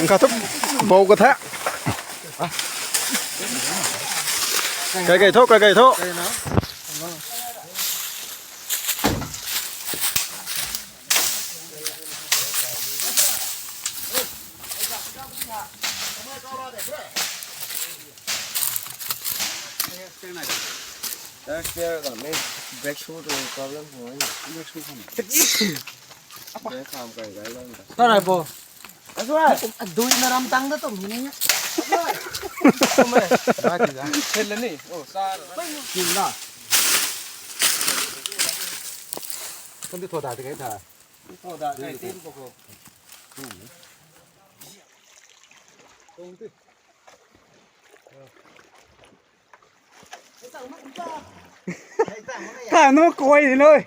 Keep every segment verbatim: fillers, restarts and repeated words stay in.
Kha thu bou ka the. Kai kai tho, kai kai tho. That's there, got me. Brake shoe to problem for me. Brake shoe for me. Brake kham kai kai lang. Tao rai bo. That's right. Adui na ram tang da tum hi ni. That's right. Tum e. Ba ti da. Thel ni. Oh, sa. Kim da. Kan ti tho da ti kai tha. Tho da kai tin ko ko. Tum ti. Tha nu koi ni loi.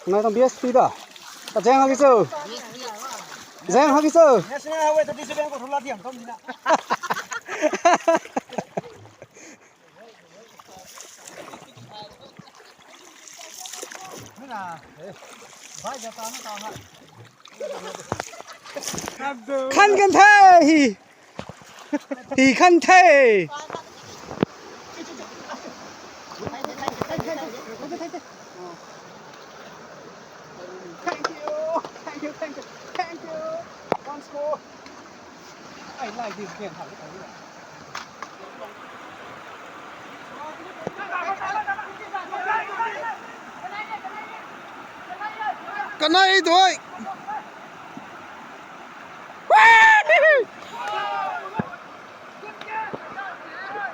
Nai tang B S P da. Ka zang ha ki chu. Zang ha ki chu. National Highway thirty seven ko thula thiam thom ni na. Khan kan the hi. Hi khan the. Thank you, thank you, thank you, thank you. Once more. I like this game. Kanei doi.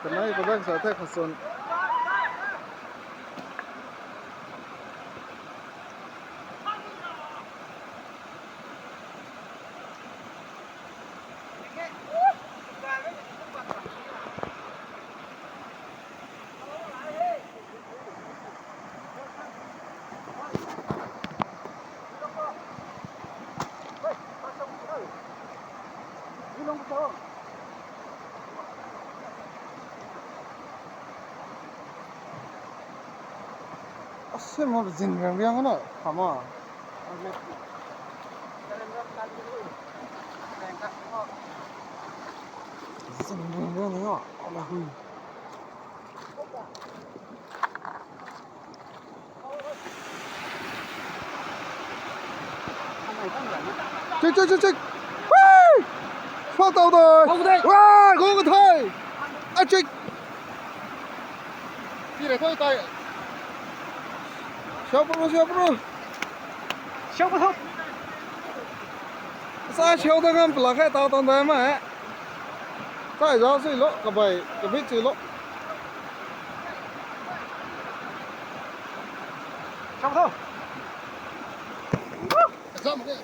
Kanei padak sa the khasun. Ase mo zin riang riang na, kama. Zin riang riang na, ala hui. Chik, chik, chik, chik. Woo! Sua tau dai. Tau dai. Wah, gong ka thai. A chik. Ti re khoi tai. Siau pru, siau pru. Siau pru. Sa siau ta ngam pla khai tau tang dai ma. Sai zau sui lo, ka bai, ka bit sui lo. Chau tho. Ka zam ke.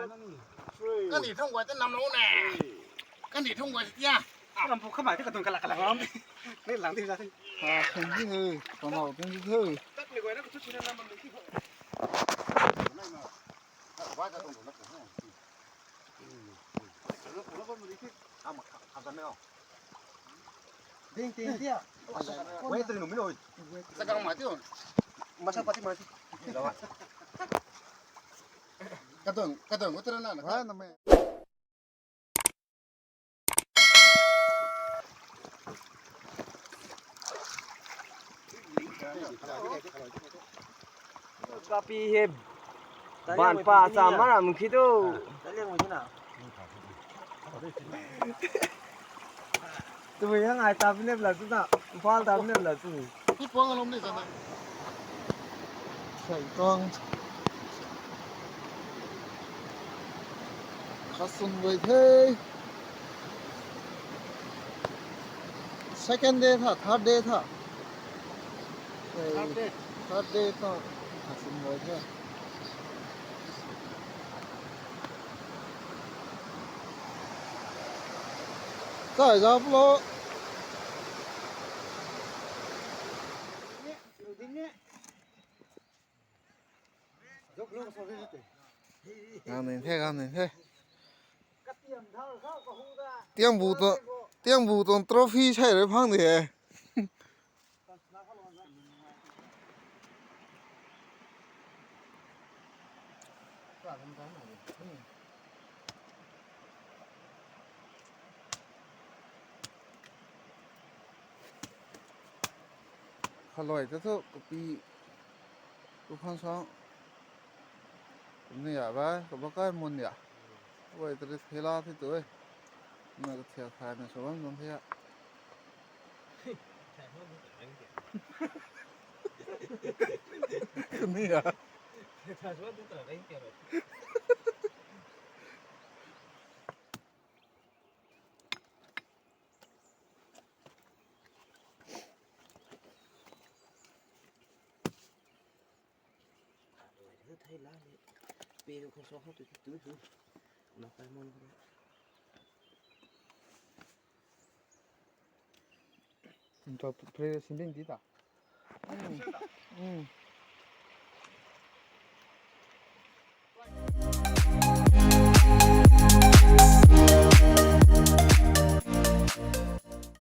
Kani thung guay ta nam lou ne. Kani thung guay tia. Ram pu khamai te ka tung kalak kalak ram. Ni lang di za. Ha, thung di he. Kano thung di he. Tat ni guay na ku chu chu na nam ni ki. Wai ka tung na ku. Ama ka ka ne. Ding ding dia. Wei tei nung mi noi. Sa kang ma tiu. Masa pati ma tiu. Ka tung, ka tung, ka tung na na. Wah, na me. Kapi he. Ban pa cha maram khi tu. Tui hang ai ta nep la tu na. Phal ta nep la tu. Ni puang alom ni sana. Sai tuang. Kha swn guay the. Second day tha, third day tha. Third day. Third day tha. Kha swn guay the. Chai zap lo. Gang ning the, gang ning the. Tiang bu tuang, tiang bu tuang trophy sei rui phang di he. Khaloi ta thu kapi, ku khang sang. Kum ni ya ba, ka ba kai mun ya. Wai tari thela thi tu e. Na ka thia thai na so bam zong thia. Kum ni ya. Thei la ni. Pe ko so ha tu tu tu. Na kai mon ko. Nto pre sinding ti ta. Mm.